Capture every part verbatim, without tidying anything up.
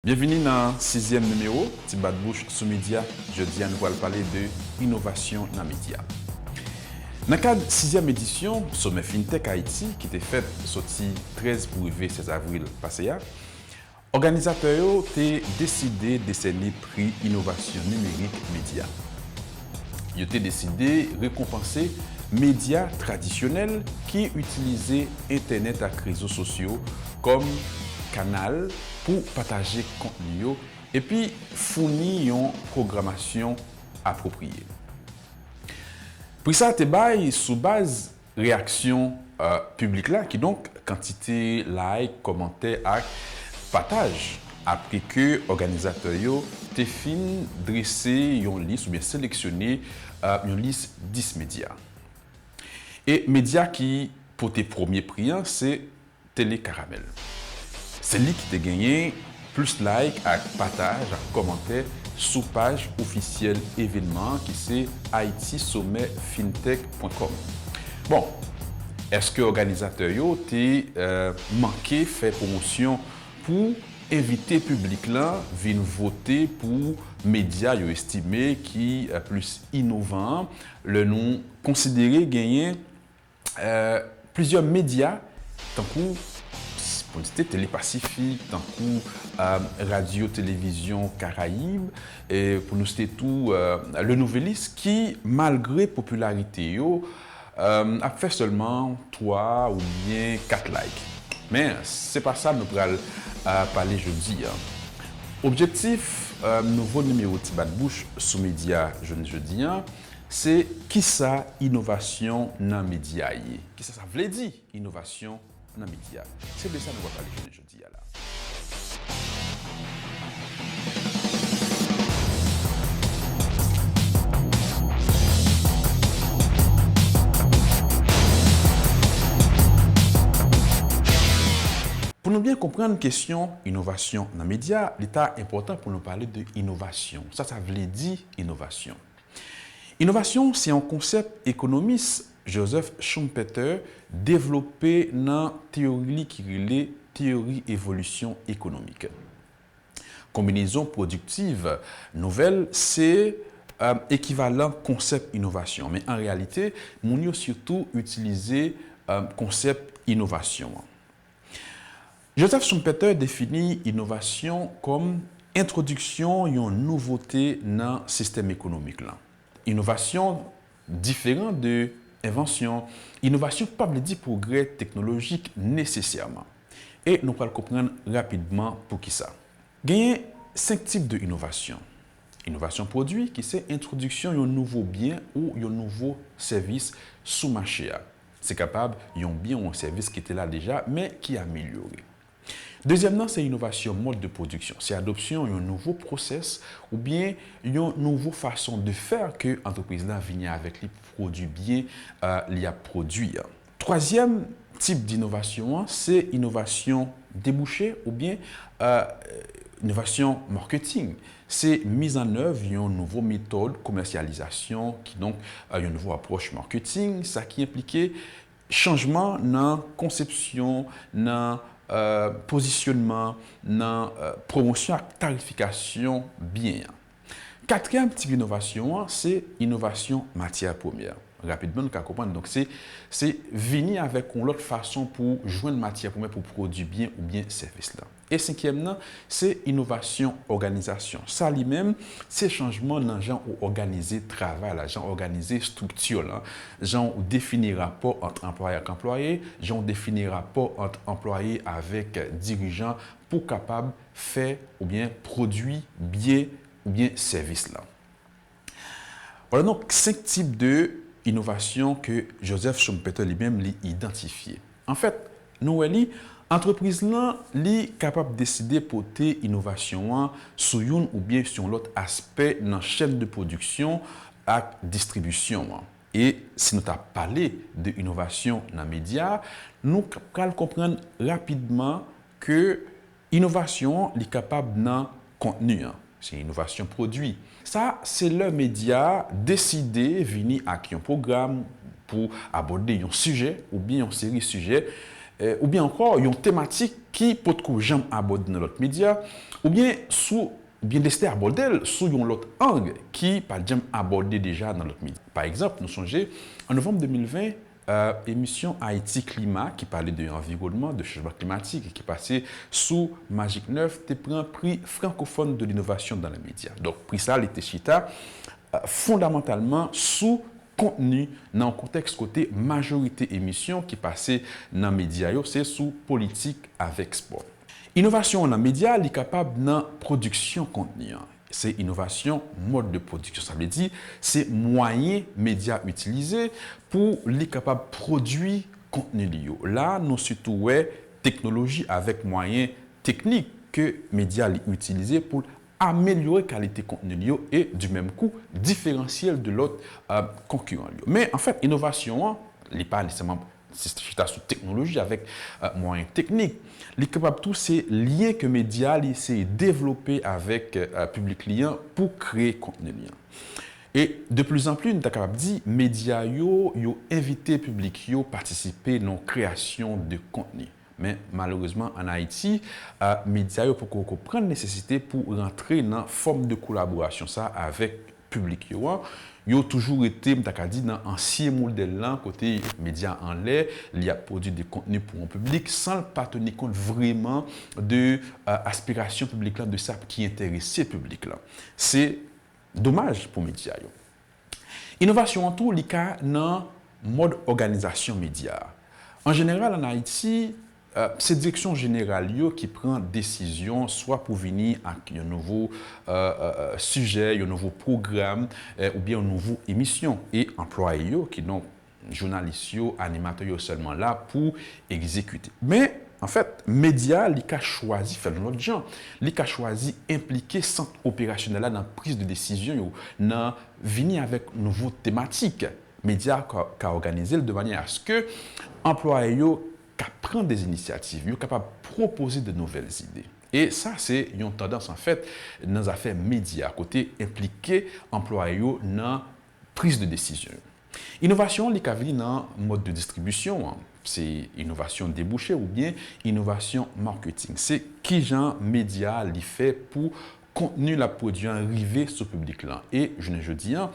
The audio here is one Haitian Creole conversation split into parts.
Byenvini nan sizyèm nimewo Ti Bat Bouch sou Medya. Jodi a, nou pral pale de inovasyon nan medya. Nan kad sizyèm edisyon Somè FinTech Ayiti ki te fèt soti trèz pou rive sèz avril pase a, òganizatè yo te deside desène pri inovasyon nimerik medya. Yo te deside rekonpanse medya tradisyonèl ki itilize entènèt ak rezo sosyo kòm kanal pou pataje kontni yo epi founi yon pwogramasyon apwopriye. Pri sa a te bay sou baz reyaksyon, eh, piblik la, kidonk kantite like, kòmantè ak pataj, apre ke òganizatè yo te fin drese yon lis oubyen seleksyone, eh, yon lis dis medya. E medya ki pote premye pri an, se Tele Karamèl. Se li ki te genyen plis like ak pataj ak kòmantè sou paj ofisyèl evènman an ki se Haiti Sommet Fintech point com. Bon, èske òganizatè yo te, eh, manke fè pwomosyon pou envite piblik lan vin vote pou medya yo estime ki, eh, plis inovan an, lè nou konsidere genyen eh, plizyè medya, tankou, pou n site, Tele Pasifik, tankou, eh, Radyo Televizyon Karayib, e pou nou site tou, eh, Le Nouvelliste, ki, malgre popilarite yo, eh, ap fè sèlman twa oubyen kat like. Men, se pa sa nou pral, eh, pale jodi a. Objektif, eh, nouvo nimewo Ti Bat Bouch sou Medya jounen jodi a, se kisa inovasyon nan medya ye? Kisa sa vle di, inovasyon nan medya? Se de sa nou va pale jounen jodi a la. Pou nou byen konprann kesyon inovasyon nan medya, li ta enpòtan pou nou pale de inovasyon. Sa sa vle di, inovasyon? Inovasyon se yon konsèp ekonomis Joseph Schumpeter devlope nan teyori li ki rele teyori evolisyon ekonomik. Konbinezon pwodiktiv nouvèl se, eh, ekivalan konsèp inovasyon, men an reyalite, moun yo sitou itilize, eh, konsèp inovasyon an. Joseph Schumpeter defini inovasyon kòm entwodiksyon yon nouvote nan sistèm ekonomik lan. Inovasyon diferan de envansyon. Inovasyon pa vle di pwogrè teknolojik nesesèman. E nou pral konprann rapidman poukisa. Genyen senk tip de inovasyon. Inovasyon pwodui, ki se entwodiksyon yon nouvo byen ou yon nouvo sèvis sou mache a. Se kapab yon byen ou yon sèvis ki te la deja, men ki amelyore. Dezyèm nan, se inovasyon mòd de pwodiksyon. Se adopsyon yon nouvo pwosès oubyen yon nouvo fason de fè ke antrepriz la vini avèk li pou pwodui byen, eh, li ap pwodui an. Twazyèm tip d'inovasyon an, se inovasyon debouche oubyen, eh, inovasyon maketing. Se mizannèv yon nouvo metòd komèsyalizasyon, kidonk, eh, yon nouvo apwòch maketing, sa ki enplike chanjman nan konsepsyon, nan, eh, pozisyonman, nan, eh, pwomosyon ak tarifikasyon byen an. Katriyèm tip inovasyon an, se inovasyon matyè premyè. Rapidman, nou ka konprann. Donk, se, se vini avèk yon lòt fason pou jwenn matyè premyè pou pwodui byen oubyen sèvis la. E senkyèm nan, se inovasyon òganizasyon. Sa li menm, se chanjman nan jan ou òganize travay la, jan ou òganize estrikti la, jan ou defini rapò ant anplwaye ak anplwaye, jan ou defini rapò ant anplwaye avèk dirijan pou kapab fè oubyen pwodui byen oubyen sèvis la. Vwala donk senk tip de inovasyon ke Joseph Schumpeter li menm li idantifye. Anfèt, nou wè li, antrepriz lan, li kapab deside pote inovasyon an sou youn oubyen sou yon lòt aspè nan chèn de pwodiksyon ak distribisyon an. E si nou ta pale de inovasyon nan medya, nou k-, pral konprann rapidman ke inovasyon an, li kapab nan kontni an. Se inovasyon pwodui. Sa, se lè medya a deside vini ak yon pwogram pou abòde yon sijè oubyen yon seri sijè, eh, oubyen ankò yon tematik ki potko janm abòde nan lòt medya, oubyen sou, oubyen deside abòde l sou yon lòt ang ki pa t janm abòde deja nan lòt medya. Pa egzanp, nou sonje, an novanm de mil ven, eh, emisyon Ayiti Klima ki pale de anviwònman, de chanjman klimatik, ki pase sou Magic nèf, te pran pri Francophone de l'innovation dans les médias. Donk, pri sa, li te chita, eh, fondamantalman sou kontni nan yon kontèks kote majorite emisyon ki pase nan medya yo se sou politik avèk spò. Inovasyon an nan medya, li kapab nan pwodiksyon kontni an. Se inovasyon mòd de pwodiksyon. Sa vle di, se mwayen medya itilize pou li kapab pwodui kontni li yo. La, nou sitou wè teknoloji avèk mwayen teknik ke medya li itilize pou amelyore kalite kontni li yo e, di menm kou, diferansyel de lòt, eh, konkiran li yo. Men, anfèt, inovasyon an, li pa nesesèman chita sou teknoloji avèk, eh, mwayen teknik. Li kapab tou se lyen ke medya li eseye devlope avèk, eh, piblik li an pou kreye kontni li an. E de plizanpli, nou ta kapab di, medya yo, yo envite piblik yo patisipe nan kreyasyon de kontni. Men, malerezman, ann Ayiti, eh, medya yo poko konprann nesesite pou rantre nan fòm de kolaborasyon sa avèk piblik yo an. Yo toujou rete, m ta ka di, nan ansyen modèl lan, kote medya anlè, li ap pwodui de kontni pou yon piblik, san l pa teni kont vrèman de, eh, aspirasyon piblik lan, de sa ki enterese piblik lan. Se domaj pou medya yo. Inovasyon an tou, li ka nan mòd òganizasyon medya a. An jeneral, ann Ayiti, eh, se direksyon jeneral yo ki pran desizyon swa pou vini ak yon nouvo, eh, eh, eh, sijè, yon nouvo pwogram, eh, oubyen yon nouvo emisyon. E anplwaye yo, kidonk jounalis yo, animatè yo sèlman la pou egzekite. Men, anfèt, medya a, li ka chwazi fè l yon lòt jan. Li ka chwazi enplike sant operasyonèl la nan priz de desizyon yo, nan vini avèk nouvo tematik. Medya a ka, ka òganize l de manyè aske anplwaye yo ka pran de inisyativ, yo kapab pwopoze de nouvèl ide. E sa, se yon tandans, anfèt, nan zafè medya, kote enplike anplwaye yo nan priz de desizyon yo. Inovasyon an, li ka vini nan mòd de distribisyon an. Se inovasyon debouche oubyen inovasyon marketing. Se kijan medya a li fè pou kontni l ap pwodui an rive sou piblik lan. E jounen jodi an,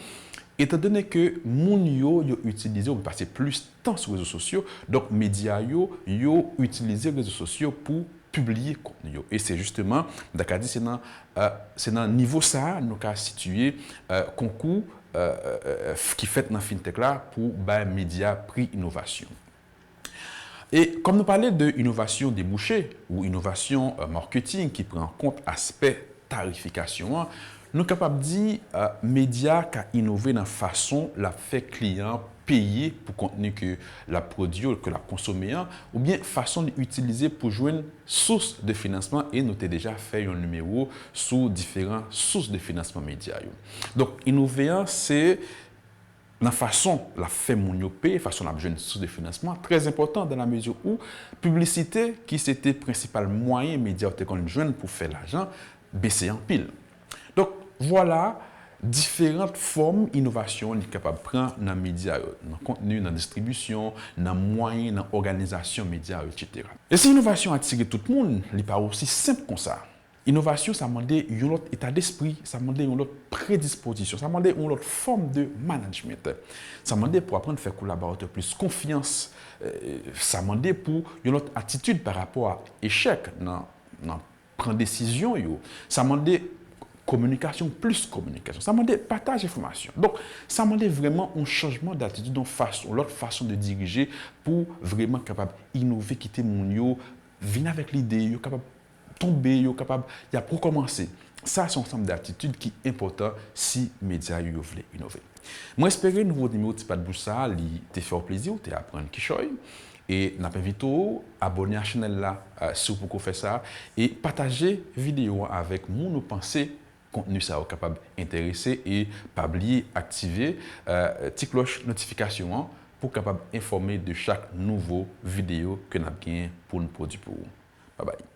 etandone ke moun yo, yo itilize, yo pase plis tan sou rezo sosyo, donk medya yo, yo itilize rezo sosyo pou pibliye kontni yo. E se jisteman, m ta ka di, se nan, eh, se nan nivo sa a nou ka sitiye, eh, konkou, eh, eh, eh, ki fèt nan fintech la pou bay medya pri inovasyon. E kòm nou pale de inovasyon debouche ou inovasyon, eh, marketing ki pran an kont aspè tarifikasyon an, nou kapab di, eh, medya ka inove nan fason l ap fè kliyan an peye pou kontni ke l ap pwodui, ke l ap konsome an, oubyen fason li itilize pou jwenn sous de finansman, e nou te deja fè yon nimewo sou diferan sous de finansman medya yo. Donk, inove an, se nan fason l ap fè moun yo peye, fason l ap jwenn sous de finansman, trè enpòtan dans la mesure où piblisite, ki se te prensipal mwayen medya yo te konn jwenn pou fè lajan, bese anpil. Donk, vwala diferan fòm inovasyon li kapab pran nan medya yo, nan kontni, nan distribisyon, nan mwayen, nan òganizasyon medya yo, etsetera. E si inovasyon atire tout moun, li pa osi senp konsa. Inovasyon, sa mande yon lòt eta despri, sa mande yon lòt predispozisyon, sa mande yon lòt fòm de management. Sa mande pou aprann fè kolaboratè plis konfyans, eh, sa mande pou yon lòt atitid pa rapò a echèk nan, nan pran desizyon yo. Sa mande kominikasyon, plis kominikasyon. Sa mande pataj enfòmasyon. Donk, sa mande vrèman yon chanjman datitid, yon fason, yon lòt fason de dirije pou vrèman kapab inove, kite moun yo vin avèk lide, yo kapab tonbe, yo kapab, y ap rekòmanse. Sa se yon ansanm datitid ki enpòtan si medya yo, yo vle inove. Mwen espere nouvo nimewo Ti Pat Bouch sa a, li te fè w plezi, ou te aprann kichòy. E n ap envite w abòne a chanèl la, eh, si w poko fè sa, e pataje videyo an avèk moun ou panse kontni sa yo kapab enterese, e pa bliye aktive, eh, ti klòch notifikasyon an pou w kapab enfòme de chak nouvo videyo ke n ap genyen pou n pwodui pou ou. Babay.